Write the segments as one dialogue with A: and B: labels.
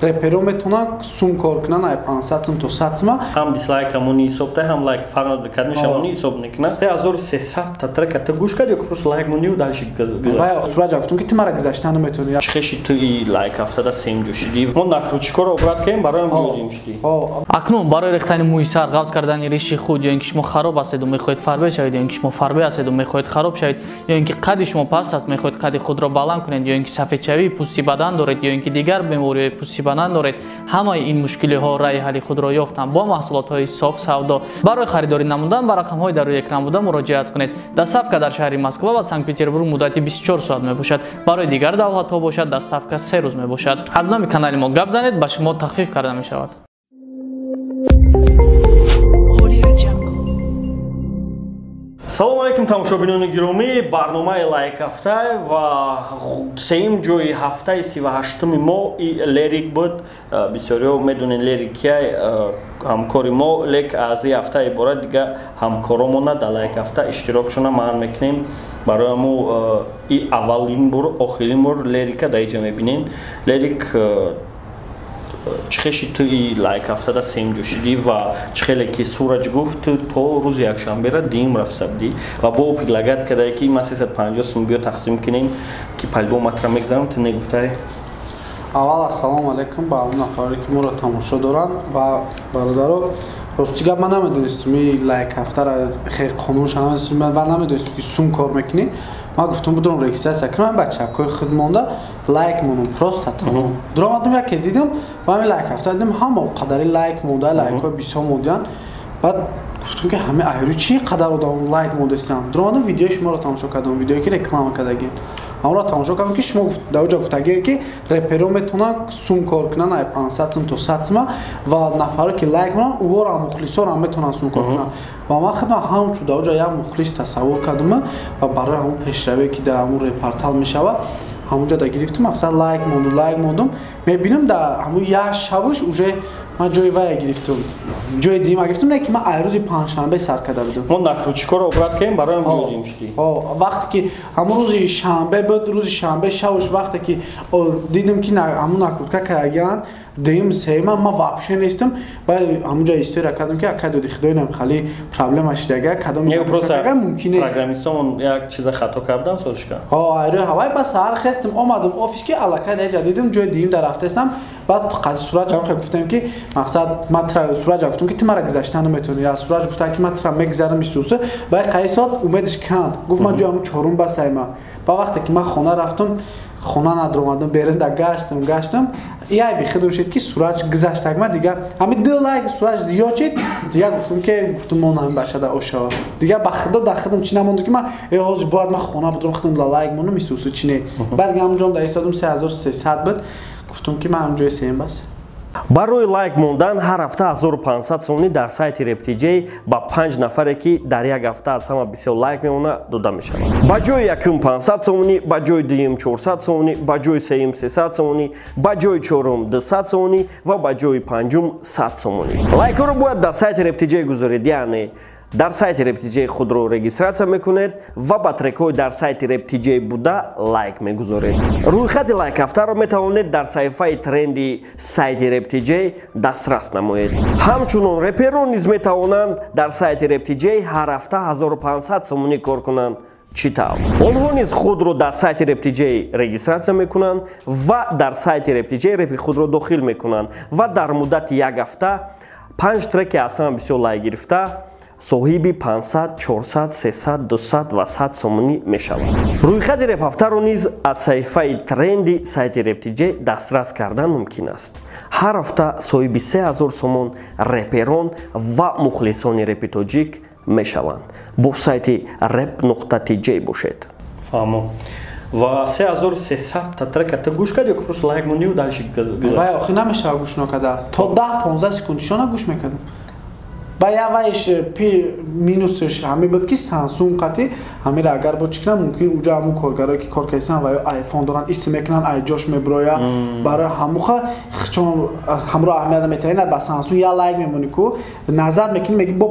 A: Реперо метавонанд сум кор кунанд ай 500 сум то 100 сума.
B: Ҳам дислайк ҳамони ҳисоб та, ҳам лайк фарқ надорад, кадмиш ҳамони ҳисоб мекунад. 3300 та трека ту гӯш кард ё просто лайк мондиву дальше гузашт?
A: Вай Сураҷ гуфтум, ки ту мара гузашта наметавонӣ.
B: Чӣ хеши ту и лайк ҳафтада сем ҷо шидӣ? Мо накрутчикоро обрат кардем, бароям ҷо шидӣ.
C: Акнун барои рехтани мӯи сар, ғафз кардани риши худ, ё ин ки шумо хароб ҳастеду мехоҳед фарбе шавед, ё ин ки шумо фарбе ҳастеду мехоҳед хароб шавед, ё ин ки қади шумо паст аст, мехоҳед қади худро баланд кунед, ё ин ки сафедшавии пӯсти бадан доред, ё ин ки дигар бемориҳои пӯсти бадан доред, ҳамаи ин мушкилиҳо раъи ҳалли худро ёфтанд бо маҳсулотҳои Соф Савдо. Барои харидорӣ намудан ба рақамҳои дар рӯи экран буда муроҷиат кунед. Доставка дар шаҳри Москва ва Санкт-Петербург муддати 24 соат мебошад. Барои дигар давлатҳо бошад, доставка 3 рӯз мебошад. Аз номи канали мо гап занед, ба шумо тахфиф карда мешавад.
B: Салому алейкум, тамошобинони гиромӣ. Барномаи лайк ҳафта ва сеюм ҷои ҳафтаи 38-уми мо и Лерик буд. Бисёриҳо медонед Лерик кияй, ҳамкори мо, лек аз и ҳафта иборат дига ҳамкоромона дар лайк ҳафта иштирокшона маън мекунем. Барои ҳамо и аввалин бор, охирин бор Лерика дар иҷа мебинем. Лерик, чӣ хеши ту и лайк ҳафтада сеюм ҷо шидӣ ва чӣ хеле ки Сураҷ гуфт, ту то рӯзи якшанбера дуюм рафта будӣ ва бо предлагать кардае, ки ман 350 сум биё тақсим кунем, ки по-любому матра мегзарам, ту негуфтае?
A: Аввал ассалому алайкум ба он нафаре, ки моро тамошо доранд, ва бародаро, рости гап, ман намедонистам и лайк ҳафтара, хел қонунша намедонистам ва намедонистам, ки сум кор мекунӣ. Ман гуфтам, будурам регистрация кунам, бачакҳои худ монда лайк монам, просто тамом. Дуромадам, яке дидам ва ҳамин лайк ҳафта дидам, ҳама қадари лайк монда, лайкҳои бисёр мондиянд. Баъд гуфтам, ки ҳама айрӯ чӣ қадар одам лайк мондастиям. Дуромадам, видеои шуморо тамошо кардам, видеое ки реклама кардагин, ҳамонро тамошо кардам, ки шумо дар оҷа гуфтагие, ки реперо метавонанд сум кор кунанд ай 500 сум то 100 сума ва нафаре ки лайк монанд, ӯҳоро мухлисоро метавонанд сум кор кунанд. Ва ман худам ҳамчун дар оҷа як мухлис тасаввур кардам ва барои ҳамон пешравие, ки дар ҳамон репортал мешавад, ҳамонҷо да гирифтам, мақсад лайк монду, лайк мондум. Мебинам, дар ҳамон як шавш уже ман ҷои вая гирифтам, ҷои дуюма гирифтам, не ки ман ай рӯзи панҷшанбе сар карда будам.
B: Мо накрутчикоро обрат кардем, бароям ҷои дуюм шидӣ.
A: Вақте ки ҳамон рӯзи шанбе буд, рӯзи шанбе шавш, вақте ки дидам, ки ҳамон накрутка кардагианд, дуюм, сеюма ман вообще нестам. Баъд ҳамонҷо история кардам, ки акай доди худои нам хали проблема шидага, кадом
B: мумкин нест. Программистомон як чиза хато кардам, созишка.
A: Айрӯи ҳавай. Баъд саҳар хестам, омадам офис, ки аллакай даҷа дидам, ҷои дуюм дар рафтаистам. Баъд Сураҷ ҳам гуфтем, ки мақсад ман Сураҷ гуфтам, ки ту мара гузашта наметавонӣ. Я Сураҷ гуфта, ки ман тура мегузарам исуса. Баъд қаи соат умедаш канд, гуфт, ман ҷои ҳамун чорум басайма. Ба вақте ки ман хона рафтам, хона надромадам, берунда гаштам, гаштам, яй бихудам шид, ки Сураҷ гузаштак. Ма дига ҳамин ду лайк Сураҷ зиёд шид, дига гуфтам, ки гуфтам, мон ҳамин бачада ошава. Дига ба худо дар худам чӣ намонду, ки ман э ҳозир бояд ман хона будам, худам лайк монам исусу чи не. Баъд дига ҳамон ҷом дар истодам, 3300 буд, гуфтам, ки ман ҳам ҷои сеюм бас.
B: Барои лайк мондан ҳар ҳафта 1500 сомонӣ дар сайти РепТҷ ба панҷ нафаре, ки дар як ҳафта аз ҳама бисёр лайк мемонад, дода мешавад. Ба ҷои якум 500 сомонӣ, ба ҷои дуюм 400 сомонӣ, ба ҷои сеюм 300 сомонӣ, ба ҷои чорум 200 сомонӣ ва ба ҷои панҷум 100 сомонӣ. Лайкҳоро бояд дар сайти РепТҷ гузоред, яъне дар сайти РепТҷ худро регистрация мекунед ва ба трекҳои дар сайти РепТҷ буда лайк мегузоред. Рӯйхати лайкҳафтаро метавонед дар саҳифаи тренди сайти РепТҷ дастрас намоед. Ҳамчунон реперон низ метавонанд дар сайти РепТҷ ҳар ҳафта 1500 сомонӣ кор кунанд. Чӣ тавр? Онҳо низ худро дар сайти РепТҷ регистрация мекунанд ва дар сайти РепТҷ репи худро дохил мекунанд ва дар муддати як ҳафта панҷ треки аз ҳама бисёр лайк гирифта соҳиби 500, 400, 300, 200 ва 100 сомонӣ мешавад. Рӯйхати репҳафтаро низ аз саҳифаи тренди сайти РепТҷ дастрас кардан мумкин аст. Ҳар ҳафта соҳиби 3000 сомон реперон ва мухлисони репи тоҷик мешаванд. Бо сайти rep.tj бошед. Фаҳмо. Ва 3300 та трека ту гӯш кард ё просто лайк мондиву дальше гузашт?
A: Вай охи намешава гӯш накарда, то 10-15 секундишона гӯш мекардам. Ба я вайш пи минусш ҳами буд ки Samsung қати ҳамира агар бо чӣ кунам, мумкин уҷа ҳамун коргарое ки кор кардисан ва ё iPhone доранд, исм мекунанд, ай ҷош меброя. Барои ҳамуха чун ҳамро аҳамият наметаҳӣ, ба Samsung я лайк мемонӣ ку, назар мекунӣ, мегӣ бо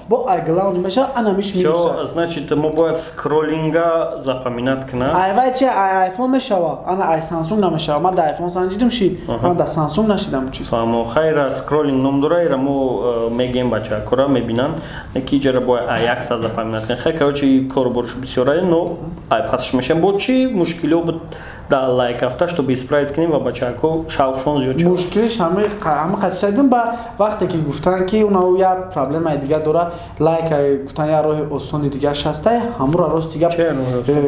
A: бо айглаунд мешава, анамиш минус.
B: Всё, значит, мо бояд скроллинга запоминать кунам.
A: Ай вай чи ай iPhone мешава, ана ай Samsung намешава. Ман дар iPhone санҷидим, шид, ман дар Samsung нашидам чиз.
B: Фаҳмо, хайра, скроллинг ном дора, ира мо мегем, бачакора мебинанд, ки иҷара бояд аякса запоминать кунад. Хай, короче, корборш бисёра, но ай пасш мешем. Бо чӣ мушкилиҳо буд дар лайк ҳафта, чтобы исправить кунем ва бачако шавқшон зиёд шавад?
A: Мушкилиш ҳами қатисайдум ба вақте ки гуфтанд, ки уна як проблемаи дига дора, лайк гуфтан як роҳи осони дигаш ҳастай, ҳамура рост дига.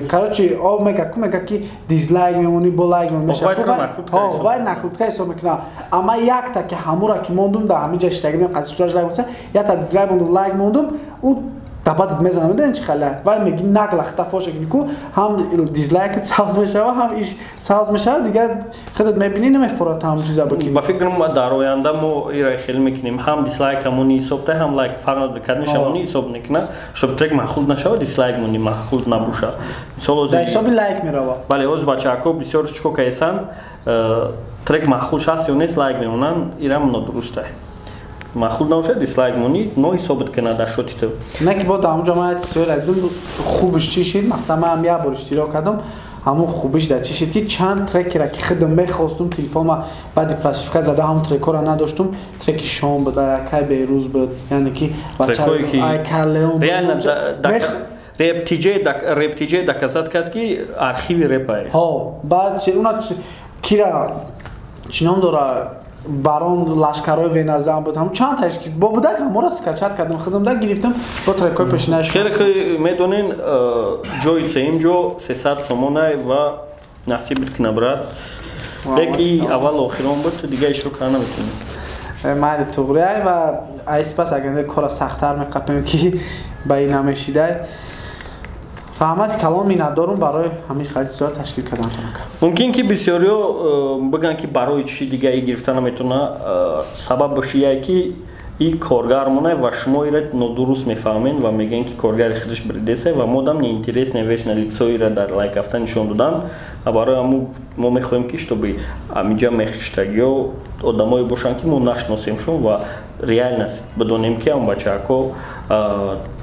A: Короче, о мега ку, мега ки дизлайк мемонӣ, бо лайк мемонӣ мешава, вай накрутка ҳисоб мекунад. Амма якта ки ҳамура ки мондум, дар ҳамин ҷа шиштагӣ қати сураш лайк монда, якта дизлайк мондум, лайк мондум, ӯ дабадат мезанам, медонӣ чӣ хеле вай меги, нагла хата фоша кунӣ ку, ҳам дизлайкат сабз мешава, ҳам иш сабз мешава, дигар худат мебинӣ, намефорад ҳам чиза бикунӣ.
B: Ба фикрам, дар оянда мо ира хеле мекунем, ҳам дизлайк ҳамони ҳисоб та, ҳам лайк, фарқ надорад, кадмеш ҳамони ҳисоб мекуна, чтоб трек маъқул нашава, дизлайк мони маъқул набоша. Мисол,
A: дар ҳисоби лайк мерава.
B: Бале, оз бачаҳако бисёр чико каесанд, трек маъқул шаст ё нест, лайк мемонанд, ирам нодуруста. Маъқул набошад, дизлайк монӣ, но ҳисобат кунад дар шоти ту.
A: Не ки бо дар ҳамонҷо ман чизҳое дидам, хубиш чӣ шид, мақсад ман ҳам як бор иштирок кардам, ҳамун хубиш дар чӣ шид, ки чанд трекера ки худам мехостум, телефонма баъди прошивка зада ҳамун трекҳоро надоштум, треки Шон буд, Якай Берӯз буд, яъне ки
B: Карлеон. Рептиҷе доказать кард, ки архиви репае.
A: Ҳо, баъд уна кира чӣ ном дора, барон лашкарҳои Веназан буд, ҳам чанд таш бо будак, ҳамора скачать кардам, худам да гирифтам, бо трекҳои пешинааш.
B: Хеле хеле медонен, ҷои сеюм ҷо 300 сомонай ва насибит кина, брат. Леки аввал охирон буд, ту дига иштирок карда наметавонӣ.
A: Майли, туғриай ва ай сипас агар кора сахттар меқапем, ки ба ин намешидай. Раҳмати калон, миннатдорум барои ҳамин хеле чизҳоро ташкил карданатон.
B: Мумкин ки бисёриҳо бигӯянд, ки барои чӣ дига и гирифта наметавона. Сабаб бошияе, ки и коргар монай ва шумо ира нодуруст мефаҳмед ва мегӯед, ки коргари худаш биридеса ва модам неинтересная вещь на лицо ира дар лайк ҳафта нишон додан. Барои ҳамун мо мехоҳем, ки чтобы амиҷа мехиштагиё одамое бошанд, ки мо нашиносемшон ва реально бидонем, ки ҳам бачаҳако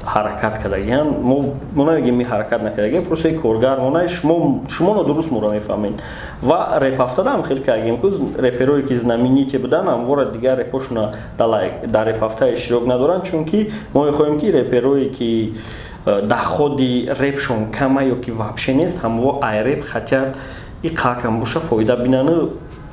B: ҳаракат кардагиан. Мо намегем, ми ҳаракат накардагиан, просто и коргар монай, шумо нодуруст моро мефаҳмед. Ва реп ҳафтада ҳам хеле кардагем ку, реперое ки знаменитый буданд, ҳамвора дигар репошона дар реп ҳафта иштирок надоранд, чунки мо мехоҳем, ки реперое ки доходи репшон кама ё ки вообще нест, ҳамво ай реп хотят и қакам боша фоида бинану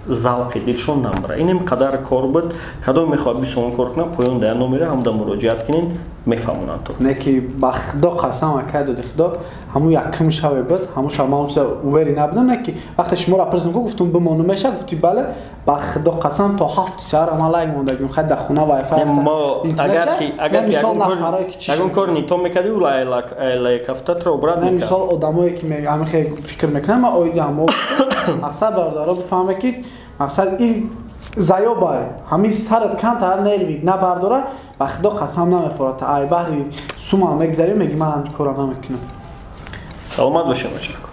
B: завқи дилшон намбара. Инем қадар кор буд. Кадом мехоҳад 20 сомон кор кунад, поён да номера ҳамда муроҷиат кунед, мефаҳмонанд то.
A: Не ки ба Худо қасам, акай доди Худо, ҳамун якум шаве буд, ҳамун шав ман чиза увери набудам, не ки вақте шуморо пурсидам ку, гуфтум, бимону меша, гуфти бале, ба Худо қасам, то 7 саҳар ман лайк мондагим, хай дар хона вайфай
B: аст. Агар ки ягон кор нито мекардӣ, лайк ҳафтатро обрат
A: мекард. Мисол, одамое ки ҳамин хел фикр мекунанд, ман оиди ҳамо мақсад, бародаро бифаҳме, ки мақсад ин заёбай, ҳамин сарат камтар нерви набардора, ба Худо қасам, намефорад. Ай баҳри сума мегзарӣ, меги ман ҳамин кора намекунам.
B: Саломат бошем, бачако.